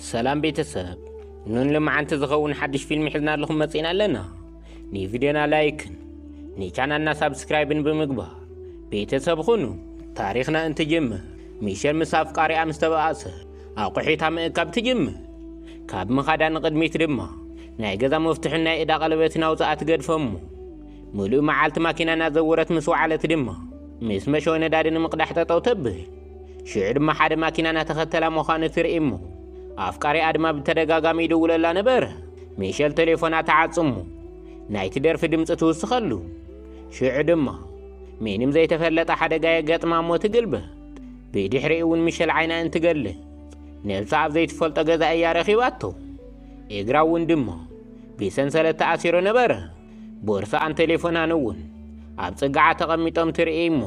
ሰላም ቤተሰብ፣ ኑን ልምዓንቲ ዝኸውን ሓድሽ ፊልም ሒዝና ኣለኹም መጺና ኣለና። ንቪድዮና ላይክን ንቻናልና ሳብስክራይብን ብምግባር ቤተሰብ ኹኑ። ታሪኽና እንትጅምር፣ ሚሸል ምስ ኣፍቃሪኣ ምስ ተበኣሰ፣ ኣቑሒታ ምእካብ ትጅምር። ካብ ምኻዳ ንቕድሚት ድማ ናይ ገዛ መፍትሕን ናይ እዳ ቀለበትን ኣውፅኣ ትገድፎ እሞ፣ ምሉእ መዓልቲ ማኪና እናዘወረት ምስ ወዓለት ድማ፣ ምስ መሸወ ነዳዲ ንምቕዳሕ ጠጠው ተብል። ሽዑ ድማ ሓደ ማኪና እናተኸተላ ምዃኑ ትርኢ እሞ፣ ኣፍቃሪኣ ድማ ብተደጋጋሚ ይድውለላ ነበረ። ሚሸል ቴሌፎና ትዓጽሞ፣ ናይቲ ደርፊ ድምፂ ትውስኸሉ። ሽዑ ድማ ምንም ዘይተፈለጠ ሓደጋ የጋጥማ እሞ ትግልበጥ። ብድሕሪኡ እውን ሚሸል ዓይና እንትገልጽ፣ ነብሳ ኣብ ዘይትፈልጦ ገዛ እያ ረኺባቶ። እግራ እውን ድማ ብሰንሰለት ተኣሲሩ ነበረ። ቦርሳኣን ቴሌፎናን እውን ኣብ ጽግዓ ተቐሚጦም ትርኢ እሞ፣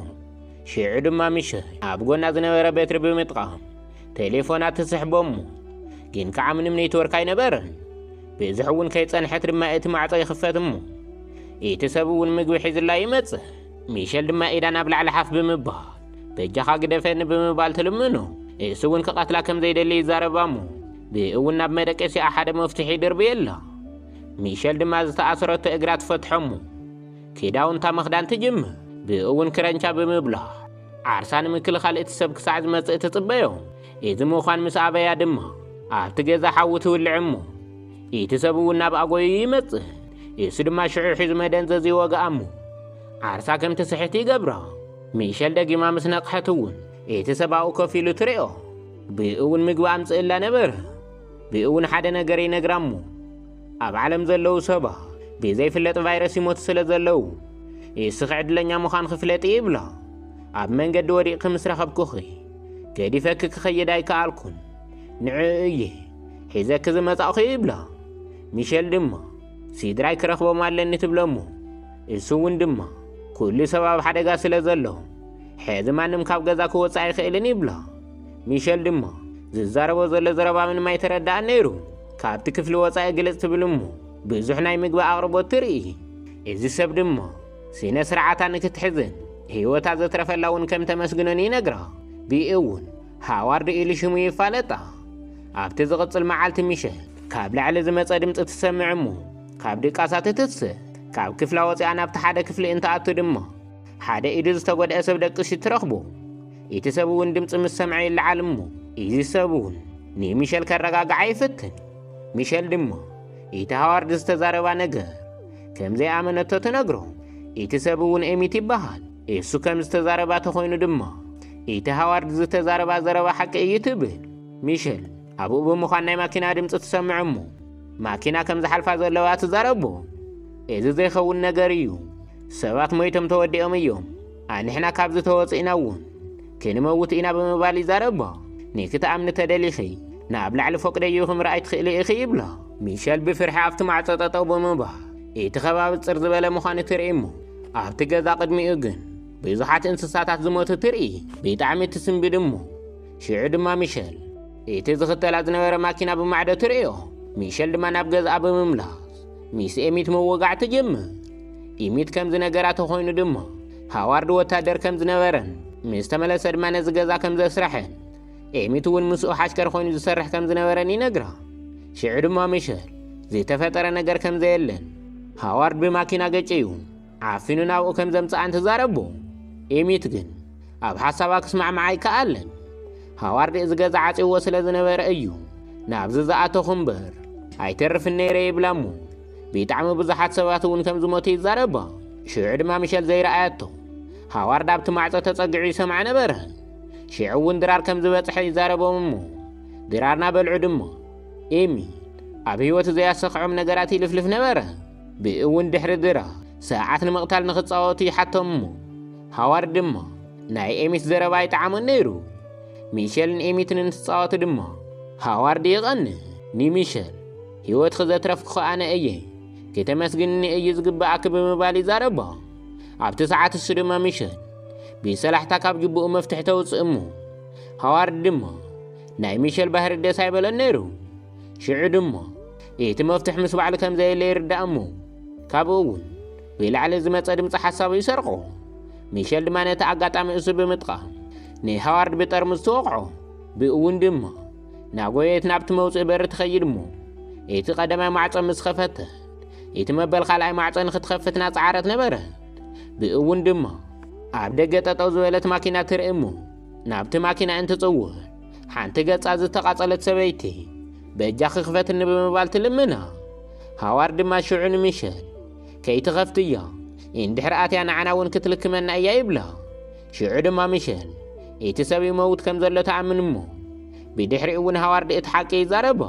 ሽዑ ድማ ሚሸል ኣብ ጎና ዝነበረ በትሪ ብምጥቃም ቴሌፎና ትስሕቦ እሞ፣ ግን ከዓ ምንም ኔትወርክ ኣይነበረን። ብዙሕ እውን ከይጸንሐት ድማ እቲ ማዕጾ ይኽፈት እሞ፣ እቲ ሰብ እውን ምግቢ ሒዝላ ይመጽእ። ሚሸል ድማ ኢዳ ናብ ላዕሊ ሓፍ ብምባል፣ በጃኻ ግደፈኒ ብምባል ትልምኖ። እሱ እውን ክቐትላ ከም ዘይደሊ ይዛረባ እሞ፣ ብእኡ እውን ናብ መደቀሲኣ ሓደ መፍትሒ ይድርብየላ። ሚሸል ድማ ዝተኣሰረቶ እግራ ትፈትሖ እሞ፣ ክዳውንታ ምኽዳን ትጅምር። ብእኡ እውን ክረንቻ ብምብላዕ፣ ዓርሳ ንምክልኻል እቲ ሰብ ክሳዕ ዝመጽእ ትጽበዮ። እዚ ምዃን ምስ ኣበያ ድማ፣ ኣብቲ ገዛ ሓዊ ትውልዕ እሞ፣ እቲ ሰብ እውን ናብ ኣጎዩ ይመጽእ። እሱ ድማ ሽዑ ሒዙ መደንዘዚ ይወግኣ እሞ፣ ዓርሳ ከም ትስሕት ይገብራ። ሚሸል ደጊማ ምስ ነቕሐት እውን፣ እቲ ሰብ ኣብኡ ኮፍ ኢሉ ትሪኦ። ብእኡ እውን ምግቢ ኣምጽእላ ነበረ። ብእኡ እውን ሓደ ነገር ይነግራ እሞ፣ ኣብ ዓለም ዘለዉ ሰባት ብዘይፍለጥ ቫይረስ ይሞቱ ስለ ዘለዉ፣ እስኺ ዕድለኛ ምዃንኺ ፍለጢ ይብላ። ኣብ መንገዲ ወዲቕኪ ምስ ረኸብኩኺ፣ ገዲፈኪ ክኸይድ ኣይከኣልኩን። ንዕኡ እየ ሒዘኪ ዝመጻእኹ ይብላ። ሚሸል ድማ፣ ስድራይ ክረኽቦም ኣለኒ ትብሎ እሞ፣ እሱ እውን ድማ፣ ኩሉ ሰብ ኣብ ሓደጋ ስለ ዘሎ፣ ሕዚ ማንም ካብ ገዛ ክወጽእ ኣይኽእልን ይብላ። ሚሸል ድማ፣ ዝዛረቦ ዘሎ ዘረባ ምንም ኣይተረድኣን ነይሩ። ካብቲ ክፍሊ ወጻኢ ግልጽ ትብል እሞ፣ ብዙሕ ናይ ምግቢ ኣቕርቦት ትርኢ። እዚ ሰብ ድማ፣ ስነ ስርዓታ ንክትሕዝን፣ ህይወታ ዘትረፈላ እውን ከም ተመስግኖን ይነግራ። ብኡ እውን፣ ሃዋርድ ኢሉ ሽሙ ይፋለጣ። ኣብቲ ዝቕጽል መዓልቲ ሚሸል፣ ካብ ላዕሊ ዝመጸ ድምጺ ትሰምዕ እሞ፣ ካብ ድቃሳ ትትስእ። ካብ ክፍላ ወጺኣ ናብቲ ሓደ ክፍሊ እንትኣቱ ድማ፣ ሓደ ኢዱ ዝተጎድአ ሰብ ደቂሱ ትረኽቦ። እቲ ሰብ እውን ድምጺ ምስ ሰምዐ ይለዓል እሞ፣ እዚ ሰብ እውን ንሚሸል ከረጋግዓ ይፍትን። ሚሸል ድማ፣ እቲ ሃዋርድ ዝተዛረባ ነገር ከም ዘይኣመነቶ ትነግሮ። እቲ ሰብ እውን ኤሚት ይበሃል። እሱ ከም ዝተዛረባ ተኾይኑ ድማ፣ እቲ ሃዋርድ ዝተዛረባ ዘረባ ሓቂ እዩ ትብል። ሚሸል ኣብኡ ብምዃን ናይ ማኪና ድምፂ ትሰምዕ እሞ፣ ማኪና ከም ዝሓልፋ ዘለዋ ትዛረቦ። እዚ ዘይኸውን ነገር እዩ። ሰባት ሞይቶም ተወዲኦም እዮም። ኣንሕና ካብዚ ተወፂእና እውን ክንመውት ኢና ብምባል ይዛረባ። ንክትኣምኒ ተደሊኺ፣ ናብ ላዕሊ ፎቅ ደይብኺ ምርኣይ ትኽእሊ ኢኺ ይብላ። ሚሸል ብፍርሒ ኣብቲ ማዕጾ ጠጠው ብምባል፣ እቲ ከባቢ ጽር ዝበለ ምዃኑ ትርኢ እሞ፣ ኣብቲ ገዛ ቅድሚኡ ግን ብዙሓት እንስሳታት ዝሞቱ ትርኢ። ብጣዕሚ ትስንብድ እሞ፣ ሽዑ ድማ ሚሸል እቲ ዝኽተላ ዝነበረ ማኪና ብማዕዶ ትርእዮ። ሚሸል ድማ ናብ ገዝኣ ብምምላስ፣ ምስ ኤሚት ምውጋዕ ትጅምር። ኤሚት ከም ዝነገራ ተኾይኑ ድማ፣ ሃዋርድ ወታደር ከም ዝነበረን፣ ምስ ተመለሰ ድማ ነዚ ገዛ ከም ዘስረሐን፣ ኤሚት እውን ምስኡ ሓሽከር ኮይኑ ዝሰርሕ ከም ዝነበረን ይነግራ። ሽዑ ድማ ሚሸል ዝተፈጠረ ነገር ከም ዘየለን፣ ሃዋርድ ብማኪና ገጭዩ ዓፊኑ ናብኡ ከም ዘምጽኣን ትዛረቦ። ኤሚት ግን ኣብ ሓሳባ ክስማዕማዕ ኣይከኣለን። ሃዋርድ እዚ ገዛ ዓጽይዎ ስለ ዝነበረ እዩ ናብዚ ዝኣተኹ እምበር፣ ኣይተርፍን ነይረ ይብላ እሞ፣ ብጣዕሚ ብዙሓት ሰባት እውን ከም ዝሞቱ ይዛረባ። ሽዑ ድማ ሚሸል ዘይረኣያቶ ሃዋርድ ኣብቲ ማዕጾ ተጸጊዑ ይሰምዓ ነበረ። ሽዑ እውን ድራር ከም ዝበጽሐ ይዛረቦም እሞ፣ ድራር ናበልዑ ድማ፣ ኤሚ ኣብ ህይወቱ ዘያሰኽዖም ነገራት ይልፍልፍ ነበረ። ብእኡ እውን ድሕሪ ድራር ሰዓት ንምቕታል ንኽጻወቱ ይሓቶም እሞ፣ ሃዋርድ ድማ ናይ ኤሚት ዘረባ ኣይጠዓሞን ነይሩ። ሚሸልን ኤሚትን እንትጻወቱ ድማ፣ ሃዋርድ ይቐንእ። ንሚሸል፣ ህይወትኺ ዘትረፍኩኺ ኣነ እየ፣ ክተመስግንኒ እዩ ዝግብኣኪ ብምባል ይዛረባ። ኣብቲ ሰዓት እሱ ድማ ሚሸል ብሰላሕታ ካብ ጅብኡ መፍትሒ ተውጽእ እሞ፣ ሃዋርድ ድማ ናይ ሚሸል ባህሪ ደስ ኣይበለን ነይሩ። ሽዑ ድማ እቲ መፍትሕ ምስ ባዕሉ ከም ዘየለ ይርዳእ እሞ፣ ካብኡ እውን ብላዕሊ ዝመጸ ድምጺ ሓሳቡ ይሰርቆ። ሚሸል ድማ ነቲ ኣጋጣሚ እሱ ብምጥቃም ንሃዋርድ ብጠርሙዝ ትወቕዖ። ብኡ እውን ድማ ናጎየት ናብቲ መውፅኢ በሪ ትኸይድ እሞ፣ እቲ ቀዳማይ ማዕጾ ምስ ኸፈተት፣ እቲ መበል ካልኣይ ማዕጾ ንክትኸፍት ናጻዓረት ነበረት። ብእውን ድማ ኣብ ደገ ጠጠው ዝበለት ማኪና ትርኢ እሞ፣ ናብቲ ማኪና እንትጽውዕ፣ ሓንቲ ገጻ ዝተቓጸለት ሰበይቲ፣ በጃኺ ክፈትኒ ብምባል ትልምና። ሃዋር ድማ ሽዑ ንሚሸል፣ ከይትኸፍትያ፣ እንድሕር ኣትያ ንዓና እውን ክትልክመና እያ ይብላ። ሽዑ ድማ ሚሸል፣ እቲ ሰብ ይመውት ከም ዘሎ ትኣምን እሞ፣ ብድሕሪኡ እውን ሃዋርድ እቲ ሓቂ ይዛረባ።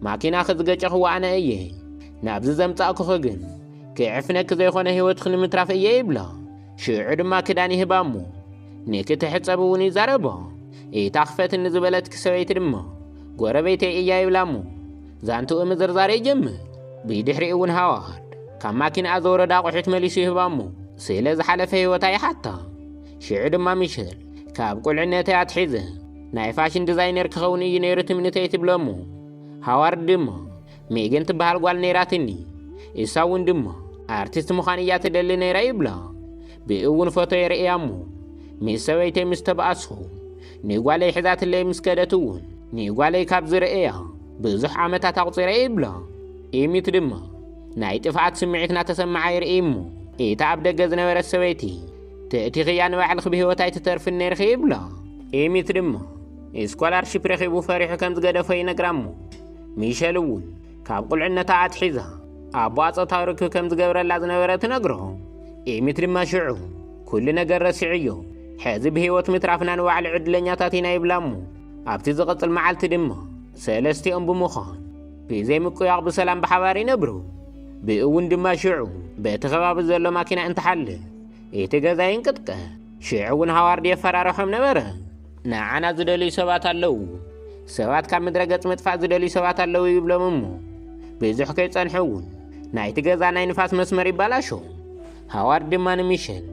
ማኪናኺ ዝገጨኽዎ ኣነ እየ፣ ናብዚ ዘምጻእኩኺ ግን ክዕፍነኪ ዘይኮነ ህይወትኺ ንምትራፍ እየ ይብላ። ሽዑ ድማ ክዳን ይህባ እሞ፣ ንክትሕጸብ እውን ይዛረባ። እታ ክፈትኒ ዝበለትኪ ሰበይቲ ድማ ጎረቤተይ እያ ይብላ እሞ፣ ዛንትኡ ምዝርዛር ይጀምር። ብድሕሪኡ እውን ሃዋርድ ካብ ማኪናኣ ዘወረዳ ኣቑሑት መሊሱ ይህባ እሞ፣ ስለ ዝሓለፈ ህይወታ ይሓታ። ሽዑ ድማ ሚሸል፣ ካብ ቁልዕነተይ ኣትሒዘ ናይ ፋሽን ዲዛይነር ክኸውን እዩ ነይሩ ትምኒተይ ትብሎ እሞ፣ ሃዋርድ ድማ ሜገን ትበሃል ጓል ነይራትኒ፣ እሳ እውን ድማ ኣርቲስት ምዃን እያ ትደሊ ነይራ ይብላ። ብእውን ፎቶ የርእያ እሞ፣ ምስ ሰበይተይ ምስ ተባኣስኹ፣ ንጓለይ ሒዛትለይ ምስ ከደት እውን፣ ንጓለይ ካብ ዝርእያ ብዙሕ ዓመታት ኣቑጺረ ይብላ። ኤሚት ድማ ናይ ጥፍኣት ስምዒት እናተሰምዓ ይርኢ እሞ፣ እታ ኣብ ደገ ዝነበረት ሰበይቲ፣ ትእቲኽያ ንባዕልኺ ብህይወት ኣይትተርፍን ነይርኺ ይብላ። ኤሚት ድማ ስኮላርሺፕ ረኺቡ ፈሪሑ ከም ዝገደፎ ይነግራ እሞ፣ ሚሸል እውን ካብ ቁልዕነታ ኣትሒዛ ኣቦኣ ጾታዊ ርክብ ከም ዝገብረላ ዝነበረ ትነግሮ። ኤሚት ድማ ሽዑ ኩሉ ነገር ረሲዑዮ፣ ሕዚ ብህይወት ምትራፍና ንባዕሉ ዕድለኛታት ኢና ይብላ እሞ፣ ኣብቲ ዝቕጽል መዓልቲ ድማ ሰለስቲኦም ብምዃን ብዘይ ምቁያቕ ብሰላም ብሓባር ይነብሩ። ብእውን ድማ ሽዑ በቲ ከባቢ ዘሎ ማኪና እንትሓልፍ እቲ ገዛ ይንቅጥቀጥ። ሽዑ እውን ሃዋርድ የፈራርሖም ነበረ። ንዓና ዝደልዩ ሰባት ኣለዉ። ሰባት ካብ ምድረ ገጽ ምጥፋእ ዝደልዩ ሰባት ኣለዉ ይብሎም እሞ፣ ብዙሕ ከይጸንሑ እውን ናይቲ ገዛ ናይ ንፋስ መስመር ይባላሾ። ሃዋርድ ድማ ንሚሸል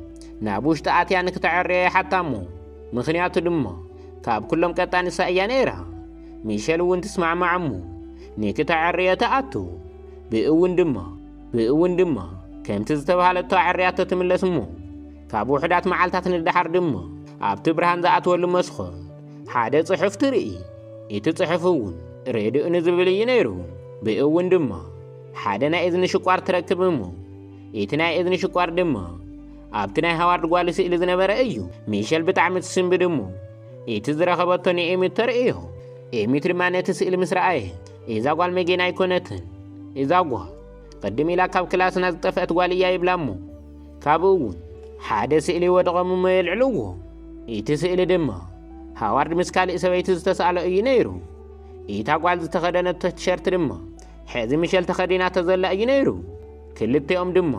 ናብ ውሽጢ ኣትያ ንክተዐርዮ ይሓታ እሞ፣ ምኽንያቱ ድማ ካብ ኩሎም ቀጣን ንሳ እያ ነይራ። ሚሸል እውን ትስማዕማዕ እሞ፣ ንክተዐርዮ ትኣቱ። ብእውን ድማ፣ ብእውን ድማ ከምቲ ዝተባህለቶ ኣዐርያቶ ትምለስ እሞ፣ ካብ ውሑዳት መዓልታት ንደሓር ድማ ኣብቲ ብርሃን ዝኣትወሉ መስኮት ሓደ ጽሑፍ ትርኢ። እቲ ጽሑፍ እውን ሬድዮ ንዝብል እዩ ነይሩ። ብእውን ድማ ሓደ ናይ እዝኒ ሽቋር ትረክብ እሞ፣ እቲ ናይ እዝኒ ሽቋር ድማ ኣብቲ ናይ ሃዋርድ ጓል ስእሊ ዝነበረ እዩ። ሚሸል ብጣዕሚ ትስንብድ እሞ፣ እቲ ዝረኸበቶ ንኤሚት ተርእዮ። ኤሚት ድማ ነቲ ስእሊ ምስ ረኣየ፣ እዛ ጓል መጌና ኣይኮነትን፣ እዛ ጓል ቅድም ኢላ ካብ ክላስና ዝጠፍአት ጓል እያ ይብላ እሞ፣ ካብኡ እውን ሓደ ስእሊ ይወድቖም እሞ የልዕልዎ። እቲ ስእሊ ድማ ሃዋርድ ምስ ካልእ ሰበይቲ ዝተሳእሎ እዩ ነይሩ። እታ ጓል ዝተኸደነቶ ቲሸርት ድማ ሕዚ ሚሸል ተኸዲናቶ ዘላ እዩ ነይሩ። ክልቲኦም ድማ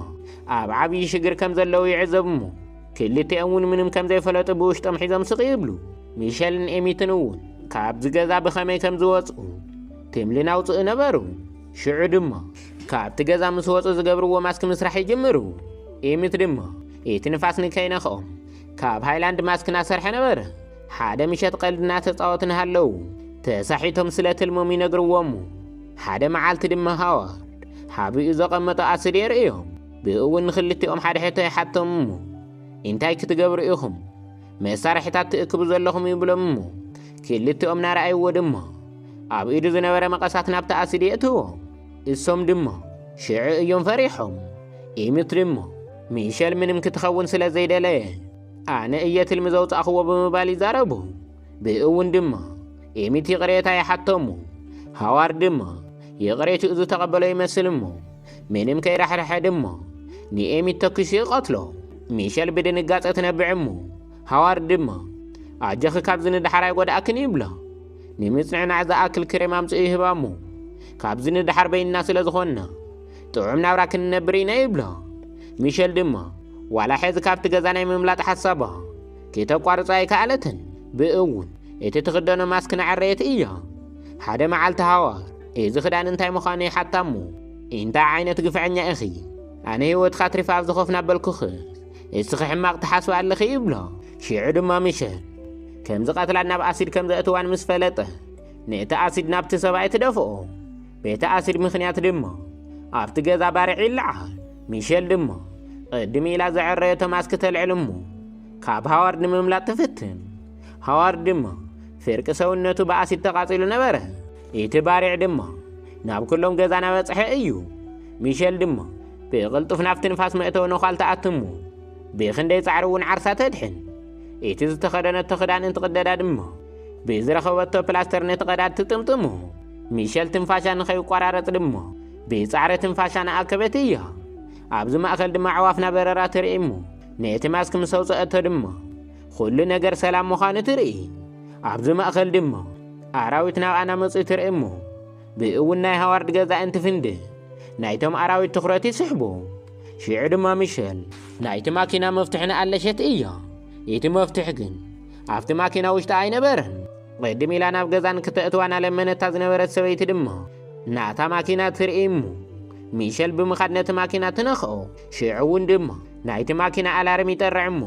ኣብ ዓብዪ ሽግር ከም ዘለዉ ይዕዘቡ እሞ፣ ክልቲኦም እውን ምንም ከም ዘይፈለጡ ብውሽጦም ሒዞም ስቕ ይብሉ። ሚሸልን ኤሚትን እውን ካብዚ ገዛ ብኸመይ ከም ዝወፁ ትምሊ ናውፅኡ ነበሩ። ሽዑ ድማ ካብቲ ገዛ ምስ ወፁ ዝገብርዎ ማስክ ምስራሕ ይጅምሩ። ኤሚት ድማ እቲ ንፋስ ንከይነኽኦም ካብ ሃይላንድ ማስክ እናሰርሐ ነበረ። ሓደ ምሸት ቀልዲ እናተፃወቱ እናሃለዉ ተሳሒቶም ስለ ትልሞም ይነግርዎ እሞ፣ ሓደ መዓልቲ ድማ ሃዋርድ ሓቢኡ ዘቐመጦ ኣሲድ የርእዮም። ብእኡ እውን ንክልቲኦም ሓደ ሕቶ ይሓቶም እሞ፣ እንታይ ክትገብሩ ኢኹም መሳርሕታት ትእክቡ ዘለኹም ይብሎም እሞ፣ ክልቲኦም እናረኣይዎ ድማ ኣብ ኢዱ ዝነበረ መቐሳት ናብቲ ኣሲድ የእትዎ። እሶም ድማ ሽዑ እዮም ፈሪሖም። ኤሚት ድማ ሚሸል ምንም ክትኸውን ስለ ዘይደለየ፣ ኣነ እየ ትልሚ ዘውጻእኽዎ ብምባል ይዛረቡ። ብእኡ እውን ድማ ኤሚት ይቕሬታ ይሓቶ እሞ፣ ሃዋርድ ድማ ይቕሬትኡ ዝተቐበሎ ይመስል እሞ፣ ምንም ከይራሕረሐ ድማ ንኤሚት ተኪሱ ይቐትሎ። ሚሸል ብድንጋጸ ትነብዕ እሞ፣ ሃዋርድ ድማ ኣጆኺ ካብዚ ንደሓር ኣይጎድኣክን ይብላ። ንምጽንዕናዕ ዝኣክል ክሬም ኣምጽኡ ይህባ እሞ፣ ካብዚ ንደሓር በይንና ስለ ዝኾንና ጥዑም ናብራ ክንነብር ኢና ይብላ። ሚሸል ድማ ዋላ ሕዚ ካብቲ ገዛ ናይ ምምላጥ ሓሳባ ክተቋርጾ ኣይከኣለትን። ብእውን እቲ ትኽደኖ ማስክ እናዐረየት እያ። ሓደ መዓልቲ ሃዋር እዚ ክዳን እንታይ ምዃኑ ይሓታ እሞ፣ እንታይ ዓይነት ግፍዐኛ ኢኺ? ኣነ ህይወትካ ኣትሪፈ ኣብ ዝኾፍና በልኩኺ፣ እስኺ ሕማቕ ትሓስቢ ኣለኺ ይብሎ። ሽዑ ድማ ሚሸል ከም ዝቐትላን ናብ ኣሲድ ከም ዘእትዋን ምስ ፈለጠ፣ ነቲ ኣሲድ ናብቲ ሰብኣይ ትደፍኦ። በቲ ኣሲድ ምኽንያት ድማ ኣብቲ ገዛ ባርዕ ይለዓል። ሚሸል ድማ ቅድም ኢላ ዘዐረየቶ ማስክ ተልዕል እሞ፣ ካብ ሃዋርድ ንምምላጥ ትፍትን። ሃዋርድ ድማ ፍርቂ ሰውነቱ ብኣሲድ ተቓጺሉ ነበረ። እቲ ባርዕ ድማ ናብ ኩሎም ገዛ ናበጽሐ እዩ። ሚሸል ድማ ብቕልጡፍ ናብቲ ንፋስ መእተዊ ነዃል ተኣትሞ፣ ብኽንደይ ጻዕሪ እውን ዓርሳ ተድሕን። እቲ ዝተኸደነቶ ክዳን እንትቕደዳ ድማ ብዝረኸበቶ ፕላስተር ነቲ ቀዳድ ትጥምጥሞ። ሚሸል ትንፋሻ ንኸይቋራረጽ ድማ ብጻዕሪ ትንፋሻ ንኣከበት እያ። ኣብዚ ማእከል ድማ ኣዕዋፍ ናበረራ ትርኢ እሞ፣ ነቲ ማስክ ምስ ኣውጸአቶ ድማ ኩሉ ነገር ሰላም ምዃኑ ትርኢ። ኣብዚ ማእከል ድማ ኣራዊት ናብኣ ናመጹ ትርኢ እሞ፣ ብእውን ናይ ሃዋርድ ገዛ እንትፍንድእ ናይቶም ኣራዊት ትኹረት ይስሕቡ። ሽዑ ድማ ሚሸል ናይቲ ማኪና መፍትሒ ንኣለሸት እያ። እቲ መፍትሒ ግን ኣብቲ ማኪና ውሽጢ ኣይነበረን። ቅድም ኢላ ናብ ገዛ ንክተእትዋ ናለመነታ ዝነበረት ሰበይቲ ድማ ናታ ማኪና ትርኢ እሞ፣ ሚሸል ብምኻድ ነቲ ማኪና ትነኽኦ። ሽዑ እውን ድማ ናይቲ ማኪና ኣላርም ይጠርዕ እሞ፣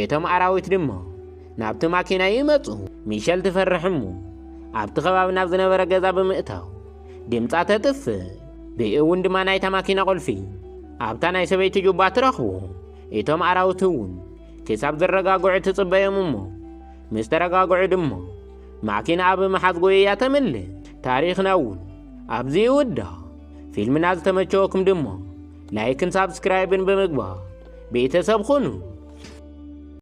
እቶም ኣራዊት ድማ ናብቲ ማኪና ይመጹ። ሚሸል ትፈርሕ እሞ፣ ኣብቲ ከባቢ ናብ ዝነበረ ገዛ ብምእታው ድምጻ ተጥፍእ። ብእውን ድማ ናይታ ማኪና ቁልፊ ኣብታ ናይ ሰበይቲ ጁባ ትረኽቦ። እቶም ኣራዊት እውን ክሳብ ዝረጋግዑ ትጽበዮም እሞ፣ ምስ ተረጋግዑ ድማ ማኪና ኣብ ምሓዝ ጎየያ ተምልእ። ታሪኽና እውን ኣብዚ ይውዳእ። ፊልምና ዝተመቸወኩም ድማ ላይክን ሳብስክራይብን ብምግባር ቤተሰብ ኩኑ።